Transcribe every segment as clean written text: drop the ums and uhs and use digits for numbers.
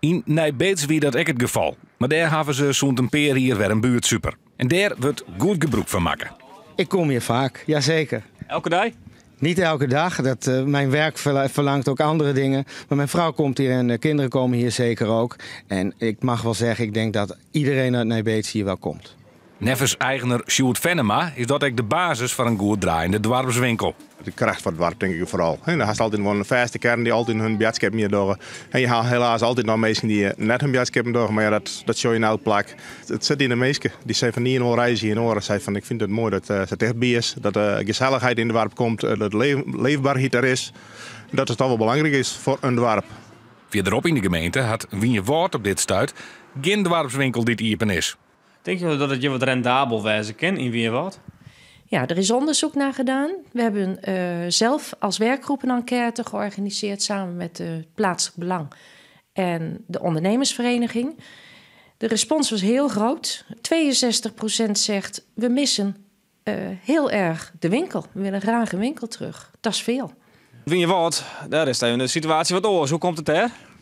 Yn Nij Beets wie dat ek it gefal, mar dêr hawwe se sûnt in pear jier wer in buertsuper. En dêr wurdt goed gebrûk fan makke. Ik kom hier vaak, jazeker. Elke dei? Niet elke dag, mijn werk verlangt ook andere dingen. Maar mijn vrouw komt hier en de kinderen komen hier zeker ook. En ik mag wel zeggen, ik denk dat iedereen uit Nij Beets hier wel komt. Neffens eigener Sjoerd Fennema is dat ek de basis foar in goed draaiende doarpswinkel. De kracht fan it doarp tink ik foaral. Dan hast altyd wol in fêste kearn dy't altyd hun boadskippen hjir dogge. En je ha helaas altyd noch minsken dy't net hun boadskippen dogge, mar ja, dat sjogge je yn elk plak. It sit yn de minsken. Dy sizze fan ien oar reizgje en oare sei fan ik fyn it moai dat it tichtby is, dat de gesellichheid yn it doarp komt, dat de leefberheid der is. Dat it toch wol belangryk is foar in doarp. Fierderop yn de gemeente hat Wynjewâld op dit stuit gjin doarpswinkel dy't iepen is. Tinke jo dat it hjir wat rendabel wêze kin yn Wynjewâld? Ja, er is onderzoek naar gedaan. We hebben zelf als werkgroep een enquête georganiseerd samen met het plaatselijk belang en de ondernemersvereniging. De respons was heel groot. 62% zegt: we missen heel erg de winkel. We willen graag een winkel terug. Dat is veel. Wynjewâld, dêr is de situaasje wat oars. Hoe komt it dêr?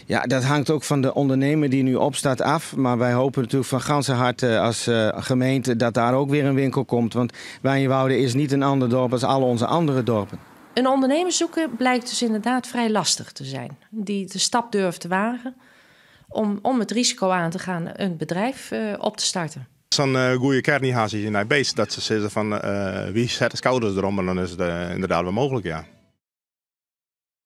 Ja, dat hangt ook van de ondernemer die nu opstaat af. Maar wij hopen natuurlijk van ganse harte als gemeente dat daar ook weer een winkel komt. Want Wijnjewoude is niet een ander dorp als alle onze andere dorpen. Een ondernemer zoeken blijkt dus inderdaad vrij lastig te zijn. Die de stap durft te wagen om het risico aan te gaan een bedrijf op te starten. Sa'n goede kearn ha se yn Nij Beets dat se sizze fan wy sette skouders derom en dan is it ynderdaad wol mooglik, ja.